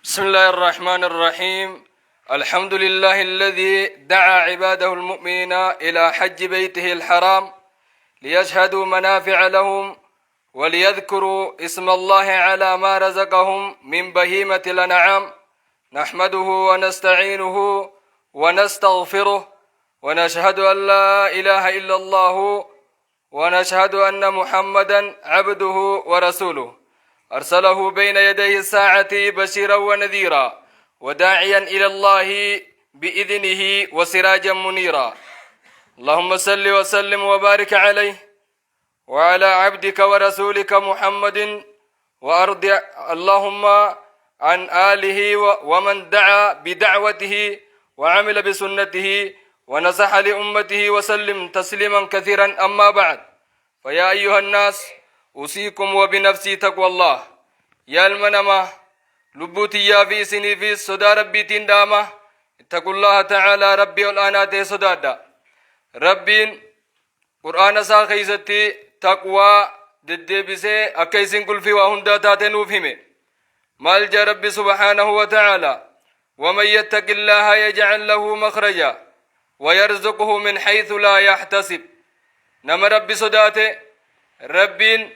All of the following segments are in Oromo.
بسم الله الرحمن الرحيم. الحمد لله الذي دعا عباده المؤمنين إلى حج بيته الحرام ليشهدوا منافع لهم وليذكروا اسم الله على ما رزقهم من بهيمة الأنعام. نحمده ونستعينه ونستغفره ونشهد أن لا إله إلا الله ونشهد أن محمدا عبده ورسوله، أرسله بين يدي الساعة بشيرا ونذيرا وداعيا إلى الله بإذنه وسراجا منيرا. اللهم صل وسلم وبارك عليه وعلى عبدك ورسولك محمد، وأرض اللهم عن آله ومن دعا بدعوته وعمل بسنته ونصح لأمته وسلم تسليما كثيرا. أما بعد، فيا أيها الناس، أوصيكم وبنفسي تقوى الله. Yaa ilma namaa, lubbuu tiyyaa fi isiniifis sodaa Rabbiitiin dhaama. اتقوا الله تعالى, Rabbii ol aanaa ta'e sodaadha. Rabbiin Qur'aana isaa keeysatti taqwaa deddeebisee akka isin qulfii waa hundaa taate nuuf hime. Maal jaa Rabbi سبحانه وتعالى? ومن يتق الله يجعل له مخرجا ويرزقه من حيث لا يحتسب. Nama Rabbi sodaate Rabbiin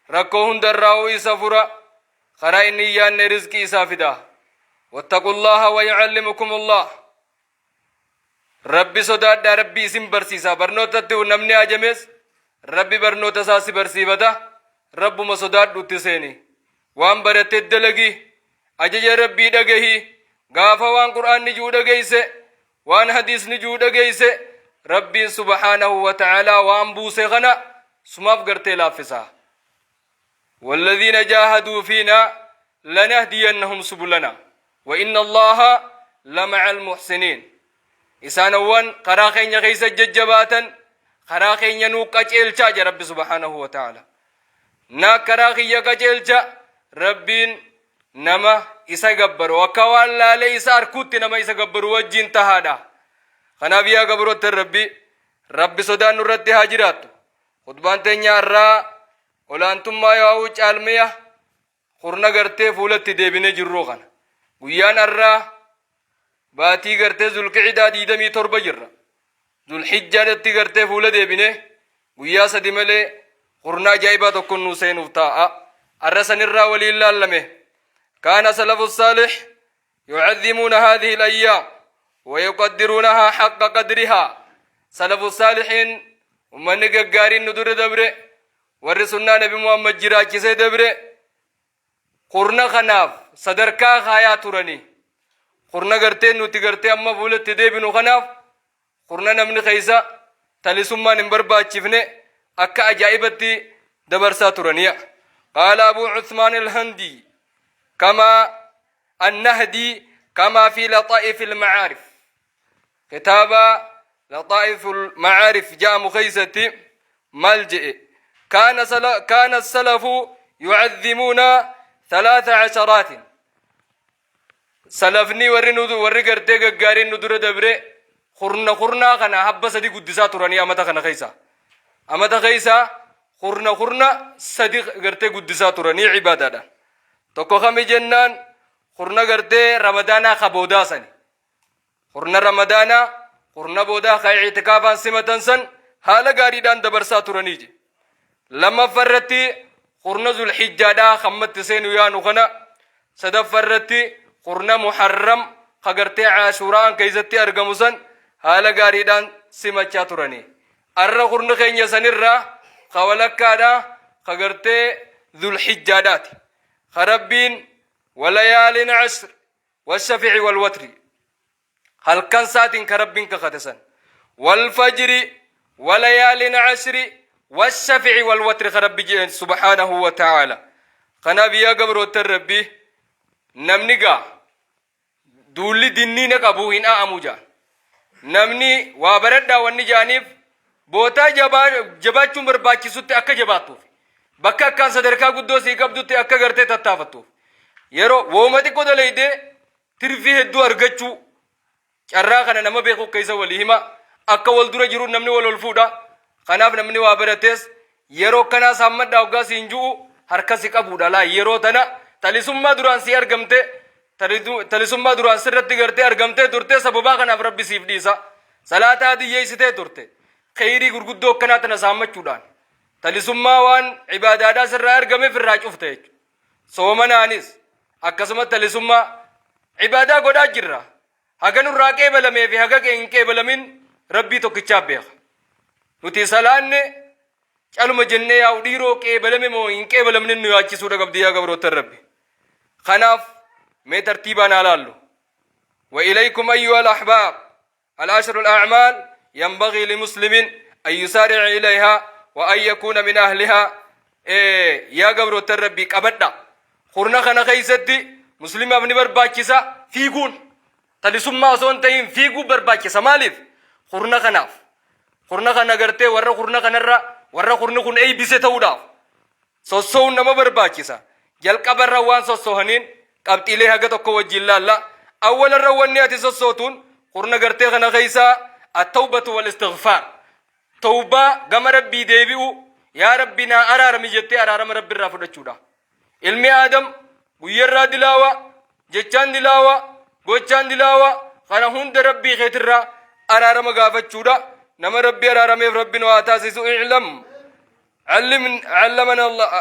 rakkoo hundarraa isa fura, karaa inni hin yaanne rizqii isaa fida. واتقوا الله ويعلمكم الله. Rabbi sodaadhaa, Rabbi isin barsiisa. Barnootatti namni ajames Rabbi barnoota isaa si barsiifata. Rabbuma sodaadhutti seeni, waan baratte dalagi, ajaja Rabbii dhagahi. Gaafa waan Qur'aanni juu dhageeyse, waan hadiisni juu dhageeyse, Rabbiin سبحانه وتعالى waan buuse kana sumaaf gartee laaffisa. والذين جاهدوا فينا لنهدينهم سبلنا وإن الله لمع المحسنين. Isaanowwan karaa keenya keessa jajjabaatan karaa keenya nuu qaceelchaa jira Rabbi سبحانه وتعالى. Na karaa kiyya qaceelcha. Rabbiin nama isa gabbaru akka waan laalee isa arkutti nama isa gabbaru wajjin tahaadha. Kanaaf yaa gabroota Rabbi, Rabbi sodaan nurratti haa jiraattu. Khutbaan teenya irraa olaantummaa yaa'uu caalmiya kurna gartee fuulatti deebinee jirru kana. Guyyaan irraa baatii gartee Zulqicidaa 27 jirra. Zulxijjaadhatti gartee fuula deebine guyyaa 3 malee kurna ajaa'ibaa tokko nuu seenuuf taa'a. Arra sanirraa waliin laallame. كان السلف الصالح يعظمون هذه الأيام ويقدرونها حق قدرها. سلف الصالحين, ummanni gaggaariin nu dura dabre, warri sunnaa Nabi Muhammad jiraachisee dabre, kurna kanaaf sadarkaa kaayaa turanii. Kurna gartee nuti gartee amma fuulatti deebinu kanaaf, kurna namni keessa talisummaan hin barbaachifne akka ajaa'ibatti dabarsaa turaniya. قال أبو عثمان الهندي كما النهدي كما في لطائف المعارف, كتاب لطائف المعارف جاء مخيستي ملجئ: كان السلف يعظمون ثلاث عشرات. Salafni warri nu warri gartee gaggaariin nu dura dabre kurna kurnaa kana habba sadi guddisaa turanii. Amata kana keessa, amata keessa kurna kurna sadi gartee guddisaa turanii cibaadaadhaan. Tokko kami jennaan, kurna gartee Ramadaanaa ka boodaa sani, kurna Ramadaanaa kurna boodaa ka ictikaafaan simatan san haala gaariidhaan dabarsaa turanii je. Lammaffaa irratti kurna Zulxijjaadhaa kammatti seenu yaanu kana. Sadaffaa irratti kurna Muharram ka gartee Caashuuraan keessatti argamu san haala gaariidhaan simachaa turanii. Arra kurni keenya sanirraa ka walakkaadhaa ka gartee Zulxijjaadhaati, ka Rabbiin وليال عشر والشفع والوتر, halkan saatiin ka Rabbiin kakate san, والفجر وليال عشر والشفع والوتر ka Rabbi jedhen سبحانه وتعالى. Kanaaf yaa gabroottan Rabbi, namni gaa duulli dinniina qabu hin a'amu jaan. Namni waa baradhaa wanni jaaniif bootaa jabaachuun barbaachisutti akka jabaattuuf, bakka akkaan sadarkaa guddoo sii qabdutti akka gartee tattaafattuuf, yeroo wooma xiqqoo dalaydee tirfii hedduu argachuu carraa kana nama beeku keessa walii hima. Akka wal dura jiru namni wal ol fuudha. Kanaaf namni waa baratees yeroo kanaa saammadhaa hoggaa siin ju'u harka si qabuudha. Laa, yeroo tana talisummaa duraan si argamte. Talisummaa duraan sirratti gartee argamtee turte sababaa kanaaf Rabbi siif dhiisa. Salaata hadiyyeessitee turte. Kheyrii gurguddoo akkanaa tana saammachuudhaan. Talisummaa waan ibaadaadhaa sirraa argameef irraa cufte jechuudha. Soomanaanis akkasuma talisummaa ibaadaa godhaa jirra. Haga nurraa qeebalamee fi haga hin qeebalamin Rabbii tokkichaa beeka. Nuti salaanne caluma jennee yaa'u dhiiroo qeebalame moo hin qeebalamne nu yaachisuudha qabdi yaa gabroottan Rabbi. Kanaaf mee tartiibaan haa laallu. Wa ilaykum ayyuha al-ahbaab al-ashru al-a'maal yanbagii limuslimin an yusaari'a ilayhaa wa an yakuuna min ahlihaa. Yaa gabroottan Rabbii qabadha. Kurna kana keessatti muslimaaf ni barbaachisa fiiguun. Talisummaa osoo hin ta'in fiiguu barbaachisa. Maaliif? Kurna kanaaf. Kurna kana gartee warra kurna kanarra warra kurni kun eeybise ta'uudhaaf sosso'uun nama barbaachisa. Jalqabarra waan sossohaniin qabxiilee haga tokko wajjin laalla. Awwalarra wanni ati sossootuun kurna gartee kana keessaa at-tawbatu wal istighfaar. Tawbaa gama Rabbii deebi'uu yaa Rabbi naa araarami jettee araarama Rabbi irraa fudhachuudha. Ilmi Aadam guyyarraa dilaawa, jechaan dilaawa, gochaan dilaawa, kana hunda Rabbii keetirraa araarama gaafachuudha. Nama Rabbi araarameef Rabbi nu haa taasisu. I'lam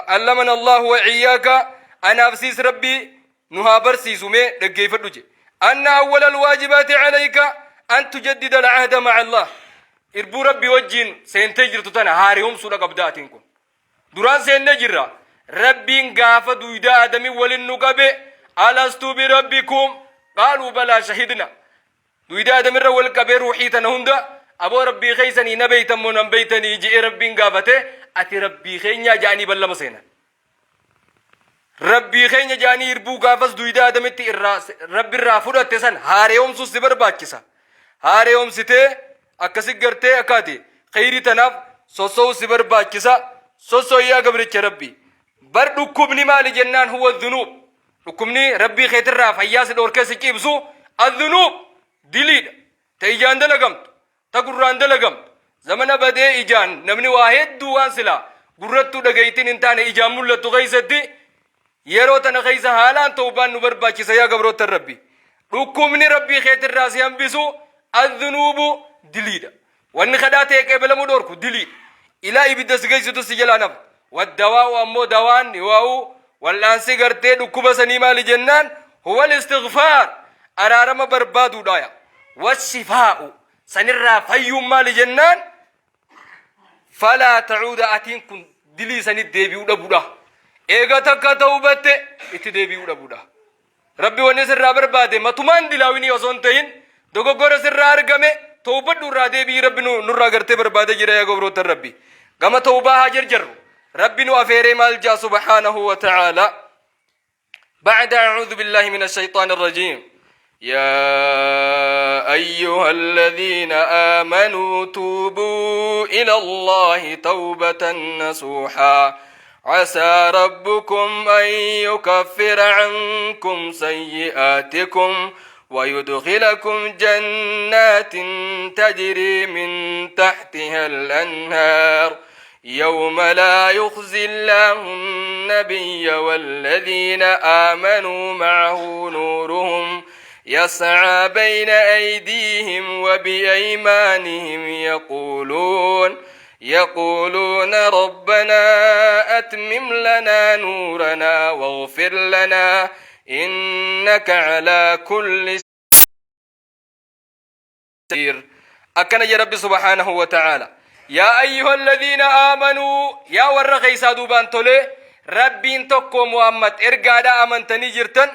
allamana Allahu wa iyyaaka anaaf siis Rabbii nu haa barsiisu mee dhaggeeffadhu je. Anna awwala alwaajibaati alayka an tujaddida al'ahda ma'a Allah. Irbuu Rabbii wajjiin seentee jirtu tana haarehomsuudha qabda atiin kun. Duraan seennee jirra. Rabbiin gaafa duydaa Aadamii walin nu qabe alastu birabbikum qaaluu balaa shahidna. Duydaa Aadamirra wal qabee ruuxii tana hunda aboo Rabbii keessanii na beeytan moo nan beeytanii je'ee Rabbiin gaafate ati Rabbii keenyaa ja'anii ballama seenan. Rabbii keenya ja'anii irbuu gaafas duydaa Aadamitti irraa Rabbi irraa fudhatte san haareomsuus si barbaachisa. Haareomsitee akkasi gartee akka ati kheyrii tanaaf sosso'uu si barbaachisa. Sosso'i yaa gabricha Rabbii. Bar dhukkubni maali jennaan huwa dhunuub. Dhukkubni Rabbii keetirraa fayyaa si dhoorkee si ciibsu adhunuub diliidha. Ta ijaan dalagamtu, ta gurraan dalagamtu. Zamana badee ijaan namni waa hedduu waan silaa gurrattuu dhagaytiin hin taane ijaan mul'attu keessatti yeroo tana keessa haalaan tawbaan nu barbaachisa yaa gabroottan Rabbi. Dhukkubni Rabbii keetirraa si hambisu adhunuubu diliidha. Wanni kadhaa ta'e qeebalamuu dhoorku diliidha. Ilaa ibidda si geessitu si jalaa nafa. Waddawaa'u ammoo dawaan waa'u wal'aansi gartee dhukkuba sanii maali jennaan huwal istighfaar araarama barbaaduudha yaa. Washifaa'u sanirraa fayyuun maali jennaan falaa ta'uuda atiin kun dilii sanit deebi'uu dhabuudha. Eega takka tawbatte itti deebi'uu dhabuudha. Rabbi wanni sirraa barbaade matumaan dilaawinii osoo hin ta'in dogoggora sirraa argame tawbadhu irraa deebi'ii Rabbi nurraa gartee barbaade jira yaa gabroottan Rabbi. Gama tawbaa haa jarjarru. Rabbi nu afeeree maal jaa subhaanahu wa ta'aala. بعد أعوذ بالله من الشيطان الرجيم يا أيها الذين آمنوا توبوا إلى الله توبة نصوحا عسى ربكم أن يكفر عنكم سيئاتكم ويدخلكم جنات تجري من تحتها الأنهار يوم لا يخزي الله النبي والذين آمنوا معه نورهم يسعى بين أيديهم وبأيمانهم يقولون يقولون ربنا أتمم لنا نورنا واغفر لنا إنك على كل قدير akkana jedha Rabbi subhaanahu wa ta'aala yaa ayyuha alladhiina aamanuu yaa warra keessaa duubaan tolee Rabbiin tokko Muhammad ergaadhaa amantanii jirtan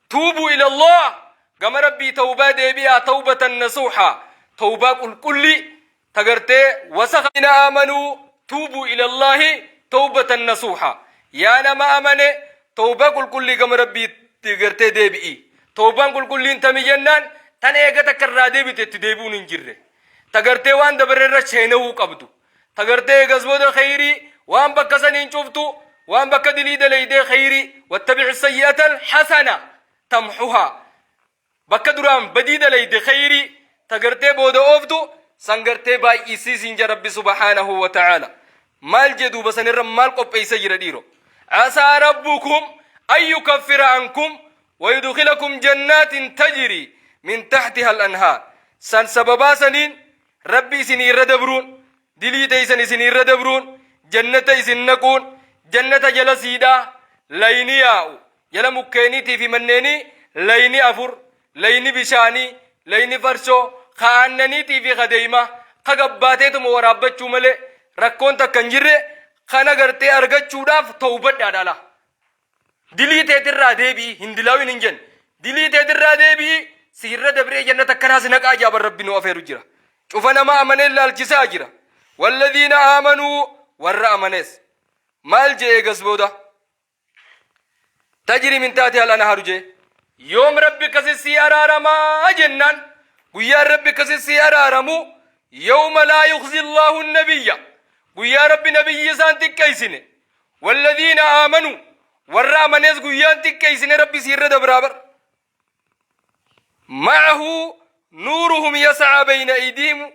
tuubuu ilallah gama Rabbii tawbaa deebi'aa tawbatan nasuuha tawbaa qulqullii tagartee wasakha aamanuu tuubuu ilallaahi tawbatan nasuuha yaa nama amane tawbaa qulqullii gama Rabbii gartee deebi'i Tawbaan qulqulliin tami jennaan tan eega takka irraa deebite itti deebi'uun hin jirre. Ta gartee waan dabarre irra sheenawuu qabdu. Ta gartee eegas booda kheyrii waan bakka saniin cuftu waan bakka dilii daleeydee kheyrii wattabi'i sayyi'atal hasana tamhuhaa. Bakka duraan badii daleeyde kheyrii ta gartee booda ooftu san gartee baay'isii siin jedha Rabbi subhaanahu wa ta'aala. Maal jee duuba sanirra maal qopheessa jira dhiiro. Asaa rabbukum an yukaffira ankum. Wayudkilakum jannaatin tajrii min tahtiha al-anhaar. San sababaa saniin Rabbi isinii irra dabruun, dilii teeysan isinii irra dabruun, jannata isin naquun, jannata jala siidhaa layni yaa'u, jala mukkeeniitii fi manneenii layni afur, layni bishaanii, layni farshoo, ka aannaniitii fi ka deeymaa, ka gabbaateetuma waraabbachuu malee rakkoon takka hin jirre, kana gartee argachuudhaaf tawbadhaa dhala. Dilii teetirraa deebi'i hin dilaawin hin jenne. Dilii teetirraa deebi'i si irra dabree jannata akkanaa si naqaa jaaban Rabbi nu afeeru jira. Cufa nama amanee laalchisaa jira. Walladhiina aamanuu warra amanees. Maal jee eegas booda? Tajrii min taatiha al-anhaaru jee. Yoom Rabbi akkasi sii araaramaa jennaan guyyaan Rabbi akkasi sii araaramu yawma laa yukhzi Allahu nabiyya guyyaa Rabbi nabiyyi isaan xiqqeessine Walladiina aamanuu warra amanees guyyaan xiqqeessine Rabbi si irra dabraa bar. Ma'ahu nuuruhum yas'aa bayna aydiihim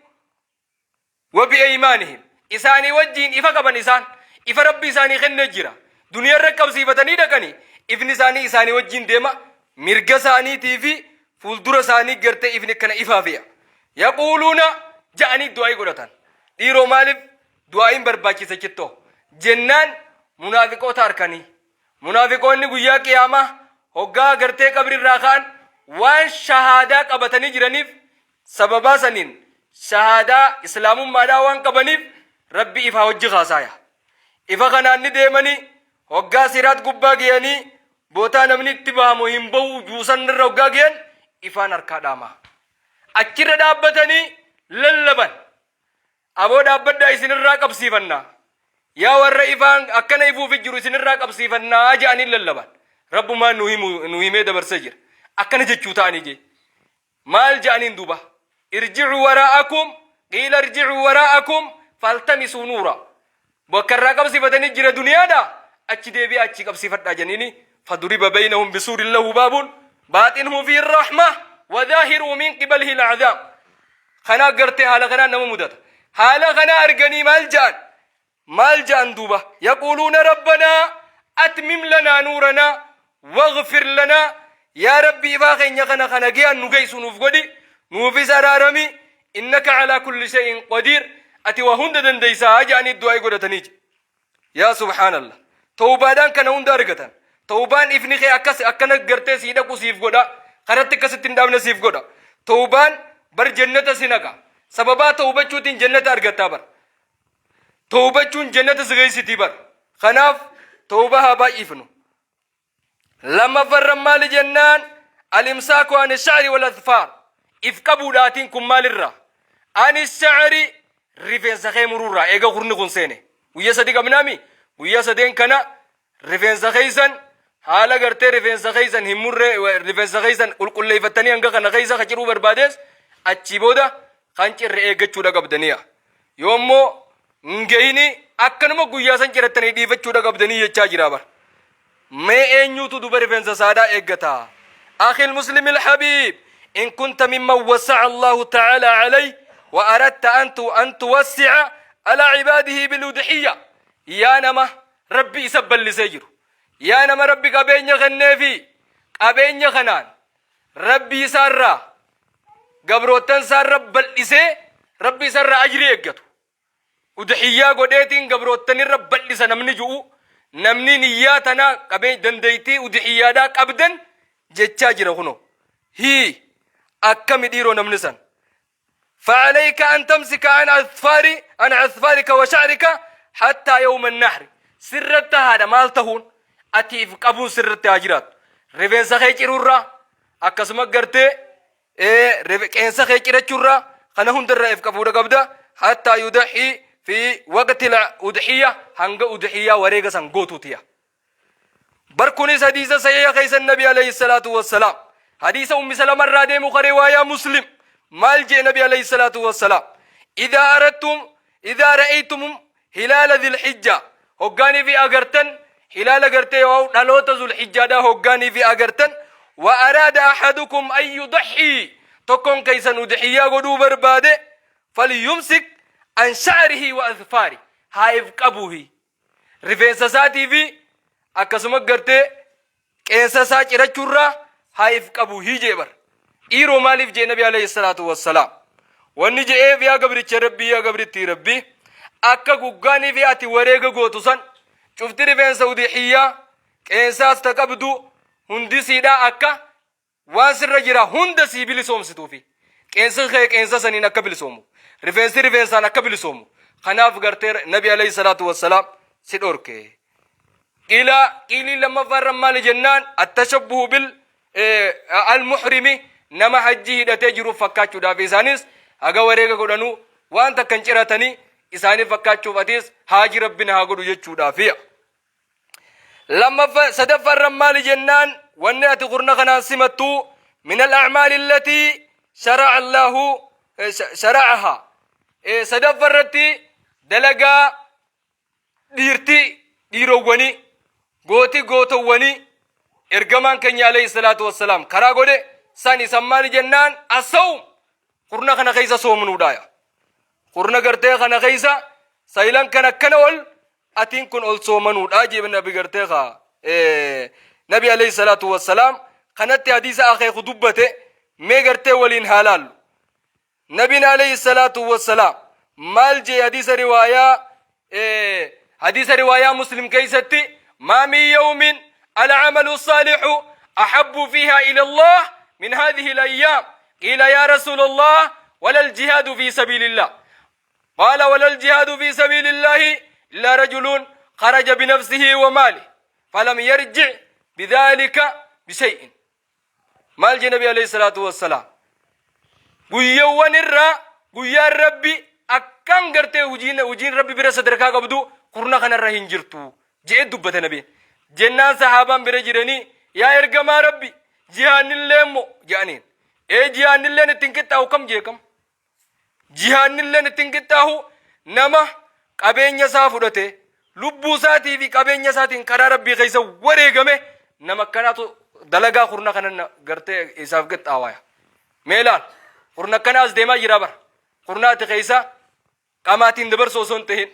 wa bi'aymaanihim. Isaanii wajjiin ifa qaban isaan. Ifa Rabbi isaanii kennee jira. Duniyaa irra qabsiifatanii dhaqanii ifni isaanii isaanii wajjiin deema mirga isaaniitii fi fuuldura isaanii gartee ifni kana ifaa fe'a. Yaquuluuna ja'anii du'aa godhatan. Dhiiroo maaliif Du'aa'iin barbaachise cittoo. Jennaan munaafiqoota arkanii. Munaafiqoonni guyyaa qiyaamaa hoggaa gartee qabri irraa ka'an waan shahaadaa qabatanii jiraniif sababaa saniin shahaadaa islaamummaadhaa waan qabaniif Rabbi ifaa hojji kaasaaya. Ifa kanaan ni deemanii hoggaa siraat gubbaa gayanii bootaa namni itti bahamu hin bahu juusan irra hoggaa gayan ifaan harkaa dhaama. Achirra dhaabbatanii lallaban. Aboo dhaabbadhaa isinirraa qabsiifannaa. Yaa warra ifaan akkana ifuufi jiru isinirraa qabsiifannaa ja'anii lallaban. Rabbumaan nu himu nu himee dabarsee jira. Akkana jechuu ta'anii jee. Maal ja'aniin duuba? Irji'uu waraa'akum qiila irji'uu waraa'akum faltamisuu nuura. Bakka irraa qabsiifatanii jira duniyaadha. Achi deebi'aa achi qabsiifadhaa janiini faduriba baynahum bisuurin lahu baabun baaxinuhu fiihi rahma wa zaahiruhu min qibalihi al'azaab. Kana gartee haala kanaan nama mudata. Haala kana arganii maal ja'an? Maal ja'an duuba? Yaquuluuna rabbanaa atmim lanaa nuuranaa waghfir lanaa yaa Rabbi ifaa keenya kana kana gayaan nu geessu nuuf godhi nuufis araarami innaka calaa kulli shay'in qadiir ati waa hunda dandeessaa ja'anii du'aa godhatanii jedhe. Yaa subhaanallah. Tawbaadhaan kana hunda argatan. Tawbaan ifni kee akkas akkana gartee sii dhaqu siif godha. Karatti akkasitti hin dhaabne siif godha. Tawbaan bar jannata si naqa. Sababaa tawbachuutiin jannata argattaa bar. Tawbachuun jannata si geessitii bar. Kanaaf tawbaa haa baay'ifnu. Lammaffarran maali jennaan alimsaaku ani sha'ri wal azfaar. If qabuudhaatiin kun maalirraa? Ani sha'ri rifeensa kee muruurraa eega kurni kun seene. Guyya sadi qabnaami? Guyya sadeen kana rifeensa keessan haala gartee rifeensa keessan hin murree rifeensa keessan qulqulleeffattanii hanga kana keessa ka ciruu barbaadees achii booda kan cirre eeggachuudha qabdaniya. Yoommoo hin gahini akkanuma guyyaa san cirattanii dhiifachuudha qabdanii jechaa jira bara. Mee eenyuutu duba rifeensa isaadhaa eeggata? Akhil muslim alhabiib in kunta mimman wasa'a Allahu ta'ala alayhi wa aradta an tuwassi'a ala ibaadihi bil udhiyya. Yaa nama Rabbi isa bal'isee jiru. Yaa nama Rabbi qabeenya kenneefi qabeenya kanaan Rabbi isaarraa gabroottan isaarra bal'isee Rabbi isarraa ajrii eeggatu. Udhiyyaa godheetiin gabroottanirra bal'isa namni ju'u namni niyyaa tana qabee dandeettii udhiyyaadhaa qabdan jechaa jira kuno. Hii akkami dhiiroo namni san. فعليك أن تمسك عن أظفار عن أظفارك وشعرك حتى يوم النحر سرت هذا مال تهون أتيف قبون سرت هاجرات ريفنسا خي cirurraa akkasuma gartee qeensa kee cirachuurraa kana hundarraa if qabuudha qabda hattaa yudaxii fi waqti udxiyya hanga udxiyyaa wareega san gootuutiya. Bar kunis hadiisa sahiha keessa nabi alayhi salaatu wassalaam hadiisa ummi salama irraa deemu ka riwaayaa muslim maal jee nabi alayhi salaatu wassalaam idaa aradtum idaa ra'aytum hilaala dhilhijja hoggaanii fi agartan hilaala gartee yoo dhaloota zulhijjaadhaa hoggaanii fi agartan wa araada ahadukum an yudaxii tokkoon keessan udxiyyaa godhuu barbaade falyumsik an sha'rihi wa azfaari haa if qabuuhi rifeensa isaatii fi akkasuma gartee qeensa isaa cirachuurraa haa if qabu hii jee bar. Dhiiroo maaliif jee nabi alayhi salaatu wassalaam? Wanni je'eef yaa gabricha Rabbii, yaa gabrittii Rabbii, akka guggaanii fi ati wareega gootu san cufti rifeensa udixiyyaa qeensaas ta qabdu hundi siidhaa akka waan sirra jira hunda sii bilisoomsituufi. Qeensi kee qeensa saniin akka bilisoomu, rifeensi rifeensaan akka bilisoomu. Kanaaf gartee nabi alayhi salaatu wassalaam si dhorke. Qiila qiilii lammaffaa irra maali jennaan, attashabbuhu bil al-muhrimi, nama hajjii hidhatee jiruuf fakkaachuudhaaf, isaanis haga wareega godhanuu waan takka hin ciratanii, isaaniif fakkaachuuf atis haaji rabbina haa godhu jechuudhaafi. Lammaffaa sadaffaa irra maali jennaan, wanni ati kurna kanaan simattu min al-a'maali allatii shara'a Allahu shara'aha. Sadaffaa irratti dalagaa dhiirti dhiirowwanii, gooti gootowwanii, ergamaan keenya alayhi salaatu wassalaam karaa godhe san isan maali jennaan, assawm, kurna kana keessa soomnuudhaaya. Kurna gartee kana keessa sayilan kan akkana ol atiin kun ol soomanuudha jee nabi gartee kaa nabi alayhi salaatu wassalaam kanatti hadiisa akeeku dubbate. Mee gartee waliin haa laallu. Nabiin alayhi salaatu wassalaam maal jee? Hadiisa riwaayaa Muslim keeysatti, ما من يوم العمل الصالح أحب فيها إلى الله من هذه الأيام. قيل يا رسول الله ولا الجهاد في سبيل الله؟ قال ولا الجهاد في سبيل الله إلا رجل خرج بنفسه وماله فلم يرجع بذلك بشيء. Maal jee nabi alayhi salaatu wassalaam? Guyyoowwan irraa guyyaan Rabbi akkaan gartee hujiin Rabbi bira sadarkaa qabdu kurna kanarra hin jirtu je'e dubbate nabiin. Jennaan sahaabaan bira jiranii, yaa ergamaa Rabbi, jihaannillee immoo je'aniin. Ee, jihaannilleen ittiin qixxaahu kam jee kam? Jihaannilleen ittiin qixxaahu nama qabeenya isaa fudhate, lubbuu isaatii fi qabeenya isaatiin karaa Rabbii keessa wareegame, nama akkanaatu dalagaa kurna kana gartee isaaf qixxaawaya. Mee ilaal, kurna akkana as deemaa jira bara. Kurna ati keessa qamaatiin dabarsu osoo hin tahin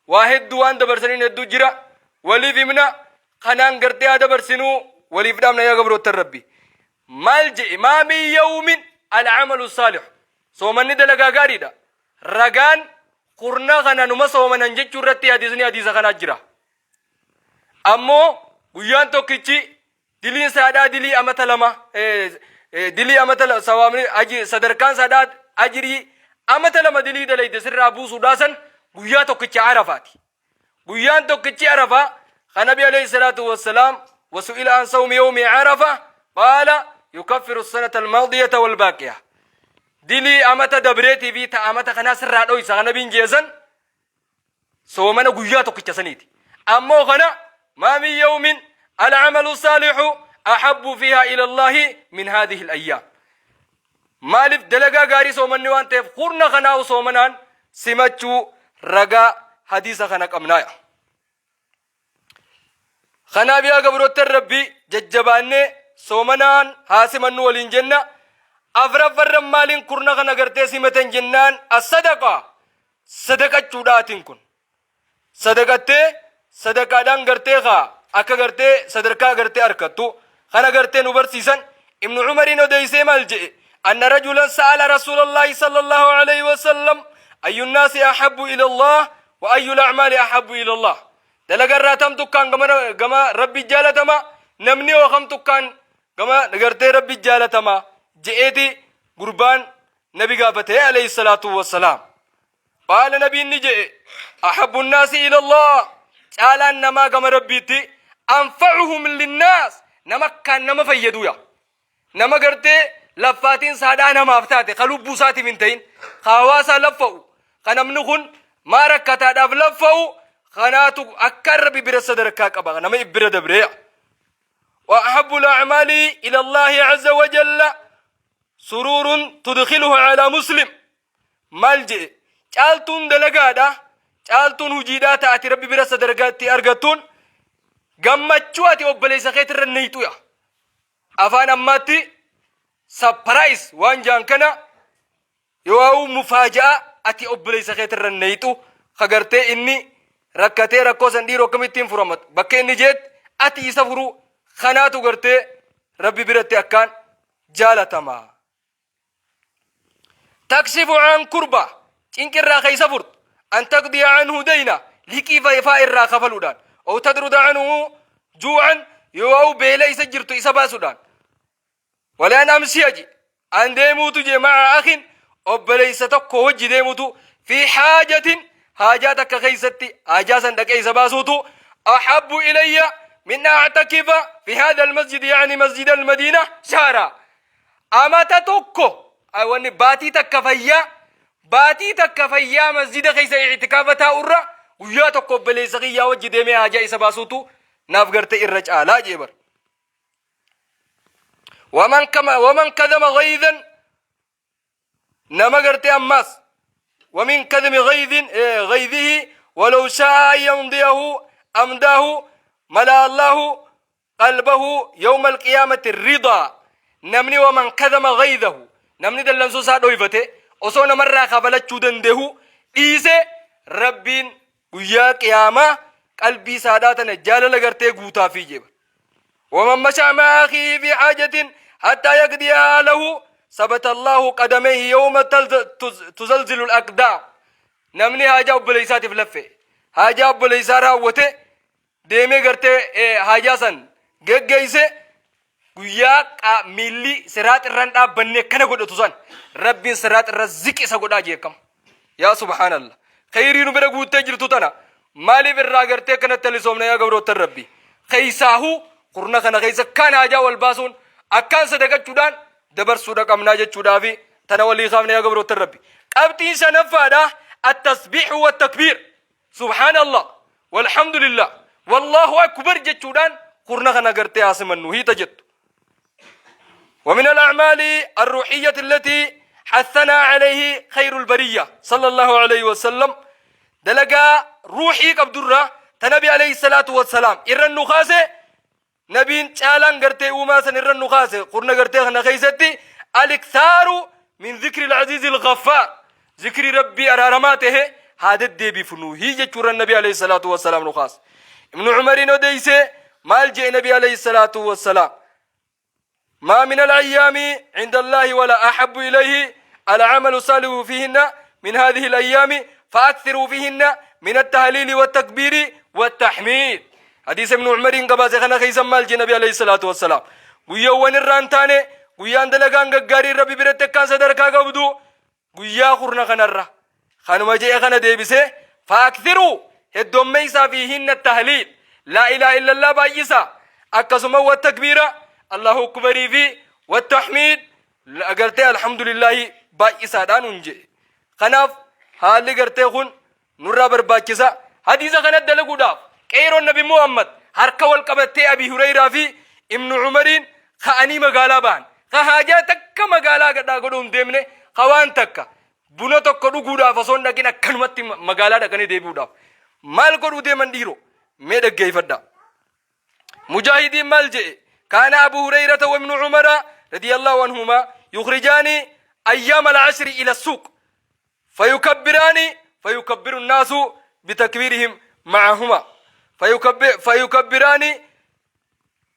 waa hedduu waan dabarsaniin hedduu jira. Waliif himna, kanaan gartee haa dabarsinuu waliif dhaamna yaa gabroottan Rabbi. Maal je'e? ما من يوم العمل الصالح. Soomanni dalagaa gaariidha. Ragaan kurna kana numa soomanan jechuu irratti hadiisni hadiisa kanaa jira. Ammoo guyyaan tokkichi diliin saadhaa dilii amata 2, dilii amata sawaabni sadarkaan saadhaa ajirii amata 2 dilii dalayde sirraa buusuudhaa san guyyaa tokkicha Arafaati. Guyyaan tokkichi Arafaa kan nabi alayhi salaatu wassalaam, وسئل عن صوم يوم عرفة قال يكفر السنة الماضية والباقية. Dilii amata dabreetii fi ta amata kanaa sirraa dhoysa kan nabiin jeesan soomana guyyaa tokkicha saniiti. Ammoo kana ما من يوم العمل الصالح أحب فيها إلى الله من هذه الأيام. Maaliif? Dalagaa gaarii soomanni waan ta'eef kurna kanaa soomanaan simachuu ragaa hadiisa kana qabnaaya. Kanaaf yaa gabroottan Rabbii, jajjabaannee soomanaan haa simannu waliin jenna. Afraffarran maaliin kurna kana gartee simatan jennaan, as-sadaqa, sadaqachuudhaatiin kun. Sadaqattee sadaqaadhaan gartee kaa akka gartee sadarkaa gartee argattu kana gartee nu barsiisan. Ibnu Cumariin odeysee maal jedhe? أن رجلا سأل رسول الله صلى الله عليه وسلم أي الناس أحب إلى الله وأي الأعمال أحب إلى الله. Dalagarraa tam tukkaan gama Rabbi jaalatama, namni hoo kam tukkaan gama gartee Rabbi jaalatama je'eeti gurbaan nabi gaafate alayhi salaatu wassalaam. قال, nabiin ni je'e, أحب الناس إلى الله, caalaan namaa gama Rabbiitti, أنفعهم للناس, nama akkaan nama fayyaduya, nama gartee laffaatiin saadhaa namaaf taate, ka lubbuu isaatiif hin ta'in, ka hawaasaa laffa'u, ka namni kun maa rakkataadhaaf laffa'u, kanaatu akka Rabbi bira sadarkaa qaba nama ibbira dabreeya. وأحب الأعمال إلى الله عز وجل سرور تدخله على مسلم. Maal jedhe? Caaltuun dalagaadha, caaltuun hujiidhaa ta'ati Rabbi bira sadarkaatti argattuun gammachuu ati obboleessa keetirra neeyxuya. Afaan ammaatti surprise waan jaan kana yoo mufaaja'a ati obboleessa keetirra neeyxu, ka gartee inni rakkatee rakkoo san dhiiroo akkamittiin furama bakka inni jeet ati isa furu, kanaatu gartee Rabbi biratti akkaan jaalatama. Takshifu an kurba, cinqi irraa keessa furtu, an taqdiya anhu dayna, liqii faa irraa kafaluudhaan, ow tadruda anhu juu'an, yoo beela isa jirtu isa baasuudhaan. Walaan amsiya je an deemuutu je ma'a akhin, obboleessa tokko wajji deemutu, fi haajatin, haajaa takka keessatti haajaa san dhaqee isa baasuutu, ahabbu ilayya min a'takifa fi hadha almasjid, yani masjid almadiina, shahra, amata tokko, wanni baatii takka fayyaa, baatii takka fayyaa masjida keessa i'tikaafa taa'urra guyyaa tokko obboleessa kiyyaa wajji deemee haajaa isa baasuutu naaf garte irra caalaa jee bar. Waman kama waman kadama ghayzan, nama gartee ammaas wamin kadami ghayzin ghayzihi walaw sha'a an yamdiyahu amdaahu mala Allahu qalbahu yawma alqiyaamati ridaa. Namni waman kadama ghayzahu, namni dallansuu isaa dhoyfate osoo namarraa kafalachuu dandehu dhiise, Rabbiin guyyaa qiyaamaa qalbii isaadhaa tana jaalala gartee guutaafii jeeba. Waman mashaa ma'a akhiihi fi haajatin hattaa yaqdiyaa lahu sabata Allahu qadameehi yawma tuzalzilu al-aqdaam. Namni haajaa obboleessaatiif laffe, haajaa obboleessaa raawwate, deemee gartee haajaa san geggeeyse, guyyaa miilli siraax irraan dhaabbanne akkana godhatu san Rabbiin siraax irra ziqi isa godhaa jeekam. Yaa subhaanallah, kheyrii nu bira guuttee jirtu tana maaliif irraa gartee akkanatti talisoomna? Yaa gabroottan Rabbi, keeysaahuu kurna kana keessa akkaan haajaa wal baasuun, akkaan sadaqachuudhaan dabarsuudha qabnaa jechuudhaafi tana walii kaafne. Yaa gabroottan Rabbi, qabxiin shanaffaadha at-tasbiihu wat-takbiir, subhaanallah walhamdulillah wallahu akbar jechuudhaan kurna kana gartee haa simannu hiita jettu. ومن الأعمال الروحية التي حثنا عليه خير البرية صلى الله عليه وسلم، دلقا روحي قبدرة تنبي عليه الصلاة والسلام إرن نخاسه، nabiin caalaan gartee uumaa san irra nu kaase qurna gartee kana keessatti, aliktaaru min zikri alcaziizi algaffaar, zikri Rabbii araaramaa tahe haa deddeebifnuuhi jechuurra nabi alayhi salaatu wassalaam nu kaase. Ibnu Cumariin odeyse, maal jee nabi alayhi salaatu wassalaam? ما من الأيام عند الله ولا أحب إليه العمل الصالح فيهن من هذه الأيام، فأكثروا فيهن من التهليل والتكبير والتحميد. حديث ابن عمر قباس خنا خيسا مال النبي عليه الصلاة والسلام؟ Guyyaawwan irraan taane, guyyaan dalagaan gaggaarii Rabbi biratti akkaan sadarkaa qabdu guyyaa kurna kanarra. Kanuma je'e kana deebisee, فأكثروا, heddommeeysaa, فيهن التهليل, لا إله إلا الله baay'isa, akkasuma والتكبير, الله أكبر fi والتحميد, agartee الحمد لله baay'isaadhaan hun je'e. Kanaaf haalli gartee kun nurraa barbaachisa. Hadiisa kana dalaguudhaaf qeeroon nabi Muhammad harka wal qabattee Abi Hureyraa fi Ibnu Cumariin ka'anii magaalaa bahan, ka haajaa takka magaalaa gadhaa godhuu hin deemne, ka waan takka buna tokko dhuguudhaaf osoo hin dhaqin akkanumatti magaalaa dhaqanii deebi'uudhaaf maal godhuu deeman dhiiro? Mee dhaggeeffadha. Mujaahidiin maal jedhe? كان أبو هريرة وابن عمر رضي الله عنهما يخرجان أيام العشر إلى السوق فيكبران، فيكبر الناس بتكبيرهم معهما، فيكبر فيكبران،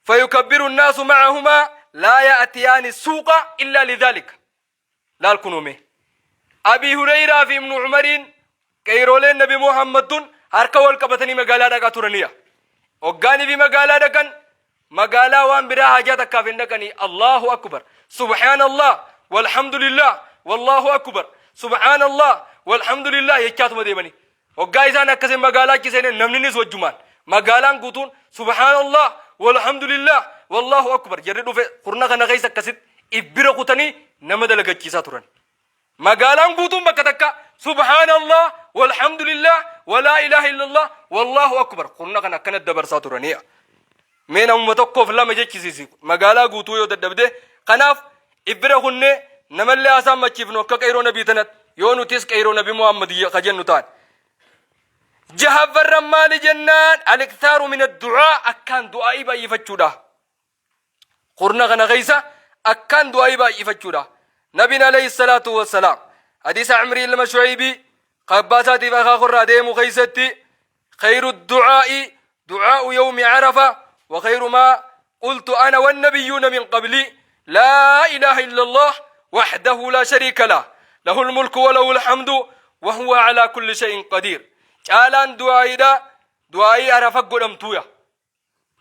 فيكبر الناس معهما، لا يأتيان السوق إلا لذلك. لا الكنومي أبي هريرة في ابن عمر qeyrooleen nabi Muhammad harka wal qabatanii magaalaa dhaqaa turaniya. Hoggaanii fi magaalaa dhaqan, magaalaa waan biraa haajaa takkaaf hin dhaqanii, الله أكبر, سبحان الله, والحمد لله, والله أكبر, سبحان الله, والحمد لله jechaatuma deemanii. Hoggaa isaan akkasin magaalaa achi seenan, namninis wajjumaan magaalaan guutuun سبحان الله, والحمد لله, والله أكبر. Jarri dhufe kurna kana keessa akkasitti ibbira kutanii nama dalagachiisaa turan. Magaalaan guutuun bakka takka سبحان الله, والحمد لله, ولا إله إلا الله, والله أكبر kurna kana akkanatti dabarsaa turaniya. Mee namuma tokkoof lama jechisiisi magaalaa guutuu yoo dadhabde. Kanaaf ibbira kunne namallee haasaan machiifnu akka qeyroo nabii tanatti, yoo nutis qeyroo nabi Muhammad ka jennu ta'an. Jahabbarran maali jennaan, الإكثار من الدعاء, akkaan du'aa'ii baay'ifachuudha. Kurna kana keessa akkaan du'aa'ii baay'ifachuudha. Nabiin عليه الصلاة والسلام hadiisa Cumrii ilma Shucaybii kabbaasaatiif akaakurraa deemu keeysatti, خير الدعاء دعاء يوم عرفة وخير ما Qultu ana wannabiyyuuna min qablii laa ilaaha illallah wahdahu laa shariika lah lahul mulku wa lahul hamdu wa huwa alaa kulli shay'in qadiir. Caalaan du'aayiidha du'aayii Arafa godhamtuuya.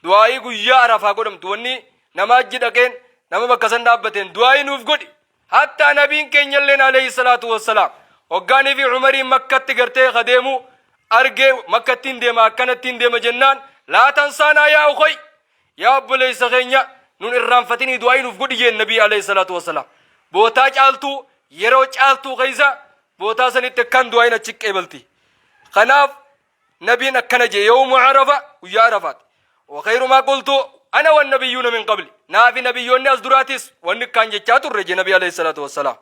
Du'aayii guyyaa Arafaa godhamtu wanni nama hajji dhaqeen nama bakka san dhaabbateen du'aayii nuuf godhi. Hattaa nabiin keenyalleen alayhi salaatu wassalaam hoggaanii fi Umariin Makkatti gartee ka deemu argee, Makkattiin deema akkanattiin deema jennaan, laa tansaanaa yaa ukhoy, yaa obboleessa keenya nun irraanfatinii du'aayii nuuf godhi jeen nabii alayhi salaatu wassalaam. Bootaa caaltuu yeroo caaltuu keessa bootaa sanitti akkaan du'aayiin achi qeebalti. Kanaaf Nabiin akkana jee yawmu Arafa, guyyaa Arafaati. Wa khayru maa qultu ana wan nabiyyuuna min qabli. Naafi nabiyyoonni as duraatis wanni kaan jechaa turre jee nabii alayhi salaatu wassalaam.